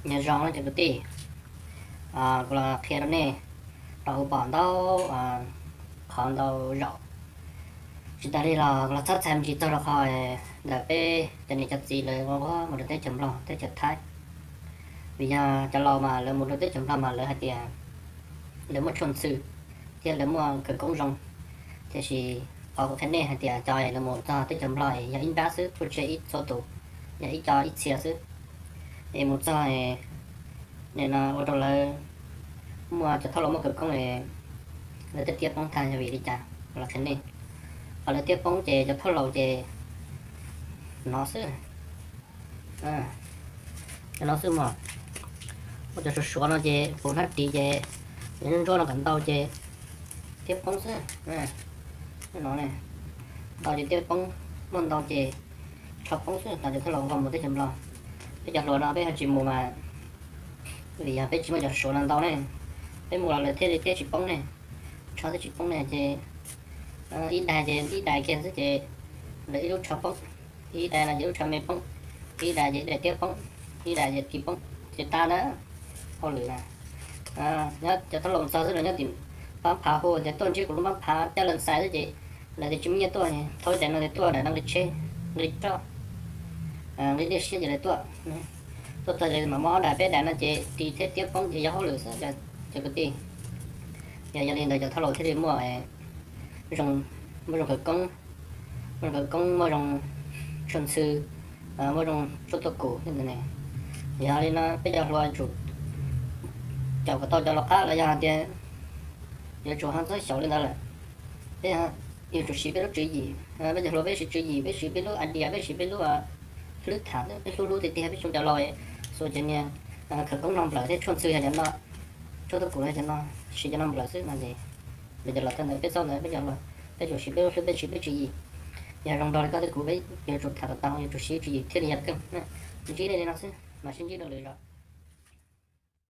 Nyob zoo cov kwv tij, kuv los qhia rau nej rau hauv pom ntau qhov ntau zaus. Tsis tas li los kuv los txhob txhais me ntsis txog rau qhov ntawm peb cov niam cov txiv lawv mus rau teb chaws Nplog teb chaws Thaib. Vim yog cov laus mas lawv mus rau teb chaws Nplog mas lawv hais tias lawv muaj tshuaj ntxhw thiab lawv muaj khawv koob zoo. Tiam sis qhov kuv qhia nej hais tias cov lawv mus txog teb chaws Nplog yog ib nrab xwb, phuj tseg ib txhua tus, yog ib co ib txhia xwb. Es mus txog nim no ua rau lawv muaj cov thauj laus muaj khawv koob, lawv tiaj tiaj poob tag yog vim li cas los qhia nej. Qhov lawv tiaj poob ces cov thauj laus ces no xwb, no xwb mog. Muaj cov suav suav no ces puv hnab ris ces cov ntsuab no kom ntau ces tiaj poob xwb. No ntau ces tiaj poob, muaj ntau ces rho poob xwb, no cov thauj laus nqos mus teb chaws Nplog. Peb cov hluas no peb ho tsis mus mas vim yog peb tsis muaj cov suav no ntau ne, peb mus los lawv thiaj li tiaj tsis poob ne, rho tiaj tsis poob ne ces ib daim ces ib daim kiag xwb ces lawv ib lub rho poob, ib daim no ces lub rho me poob, ib daim ces ib daim tiaj poob, ib daim ces ris poob, ces tag na. Hauj lwm na, nyob cov thauj laus txog xwb los nyob tim pab phav hu tias tuaj ntsib kuv lub pab phav coj lawv xais xwb ces lawv tias tsis muaj nyiaj tuaj, thauj ib daim no tias tuaj daim no nqi tsheb, nqi roj, nqi dej siab ces lawv tuaj. Tuaj txog ces mam muab ob daim peb daim no ces ris thiab tiaj poob ces yog hauj lwm xwb cov kwv tij. Yog, yog li ntawd cov thauj laus thiaj li muaj, muaj zoo khawv koob, muaj zoo khawv koob, muaj zoo tshuaj ntxhw, muaj zoo tshuaj tuaj kum thiab ntawd ne. Yog li no peb cov hluas yuav tsum caum kom tau cov laus qab los yog hais tias yuav tsum ho txhob xyaum li ntawd lawm. Peb yuav tsum siv peb lub tswv yim, peb cov hluas peb siv tswv yim, peb siv peb lub idea, peb siv peb lub hlwb tham, peb hlub hlub tiag tiag peb xyoo cov laus, xyoo cov niag khawv koob no nplawm thiab tshuaj ntxhw yog cov no, tshuaj tuaj kum yog cov no, siv cov no nplawm xwb no ces peb cov laus txog ntawd peb txhob ntawd peb cov hluas, peb yuav tsum siv peb lub hlwb peb siv peb tswv yim. Yog zoo nrog li koj tej kuv peb yuav tsum tham kom tau, yuav tsum siv tswv yim thiaj li yog keej. Ntsib nej li no xwb mas sib ntsib dua lwm zaus.